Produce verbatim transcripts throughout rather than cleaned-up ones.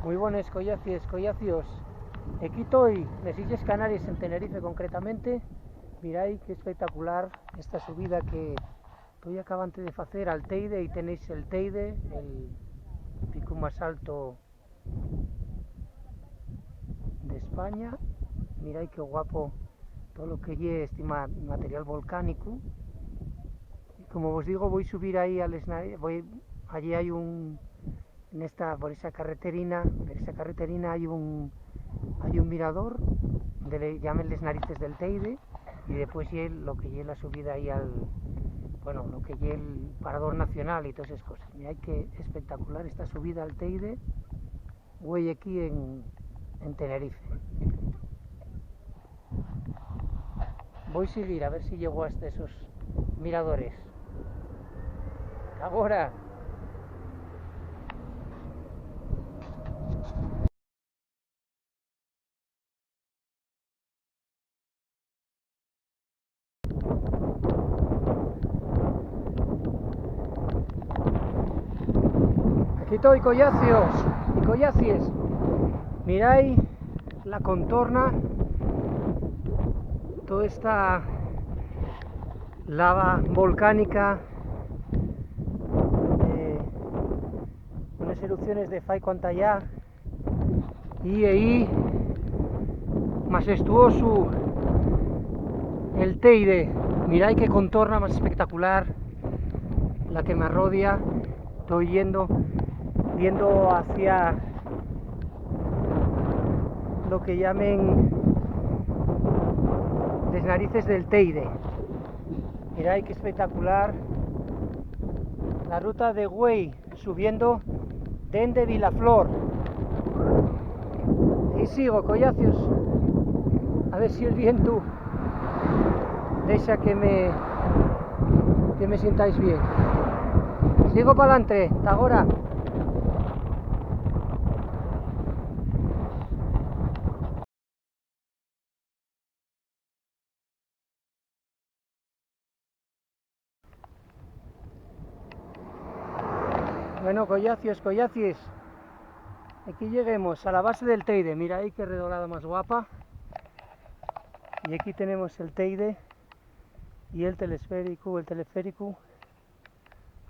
Mui bones, collacies, collacios. Equí toi, nes Illes Canaries, en Tenerife concretamente. Mirai qué espectacular esta subida que toi acabante de facer al Teide. Ehí tenéis el Teide, el picu más alto d'España. Mirai qué guapo todo lo que ye este ma-, material volcánico. Y como vos digo, voi subir ahí a les na-, voi, allí hai un, nesta, por esa carreterina, por esa carreterina hai un, hai un mirador, donde le llamen les narices del Teide, y después ye lo que ye la subida ahí al, bueno, lo que ye el Parador Nacional y todas esas cosas. Mirai qué espectacular esta subida al Teide, güei, aquí en, en Tenerife. Voi seguir a ver si llego hasta esos miradores. Agora. Aquí toi, collacios y collacies. Mirai la contorna, toda esta lava volcánica, eh, unes erupciones de fai cuanta ya, y ehí, majestuosu, el Teide. Mirai qué contorna más espectacular la que m'arrodia. Toi yendo, yendo hacia lo que llamen les narices del Teide. Mirai qué espectacular la ruta de güei, subiendo dende Vilaflor. Y sigo, collacios. A ver si el vientu dexa que me, que me sintáis bien. Sigo pa'lantre, ta agora. Bueno, collacios, collacies, aquí lleguemos a la base del Teide. Mira ahí qué redolada más guapa. Y aquí tenemos el Teide y el telesférico, el teleférico.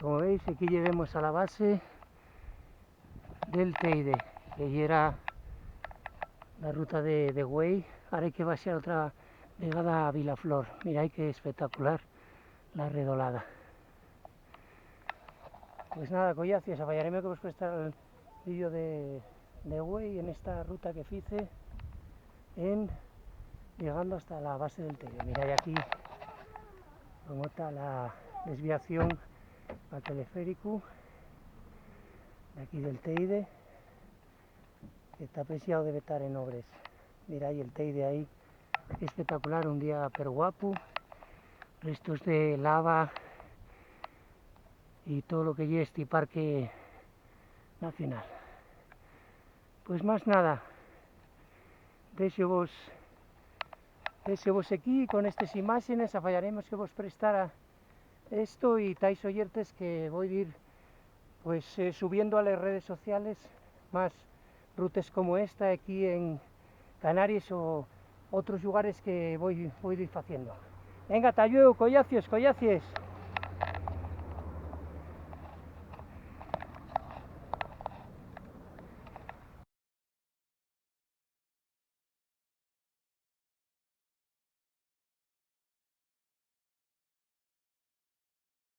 Como veis, aquí lleguemos a la base del Teide, que yera la ruta de, de güei. Ahora hai que baxar otra vegada a Vilaflor. Mira ahí qué espectacular la redolada. Pues nada, collacies, afayaréme que vos prestar el vídeo de, de güei en esta ruta que fice en llegando hasta la base del Teide. Mira, y aquí como está la desviación al teleférico de aquí del Teide, que está apreciado debe estar en obres. Mira ahí el Teide ahí, espectacular, un día perguapu, restos de lava y todo lo que ye este parque nacional. Pues más nada, déxovos, déxovos aquí con estes imáxenes, afayaremos que vos prestara esto y tais oyertes que voi dir, pues, eh, subiendo a les redes sociales más rutes como esta aquí en Canaries o otros llugares que voi, voi dir faciendo. Venga, ta llueu, collacies, collacies.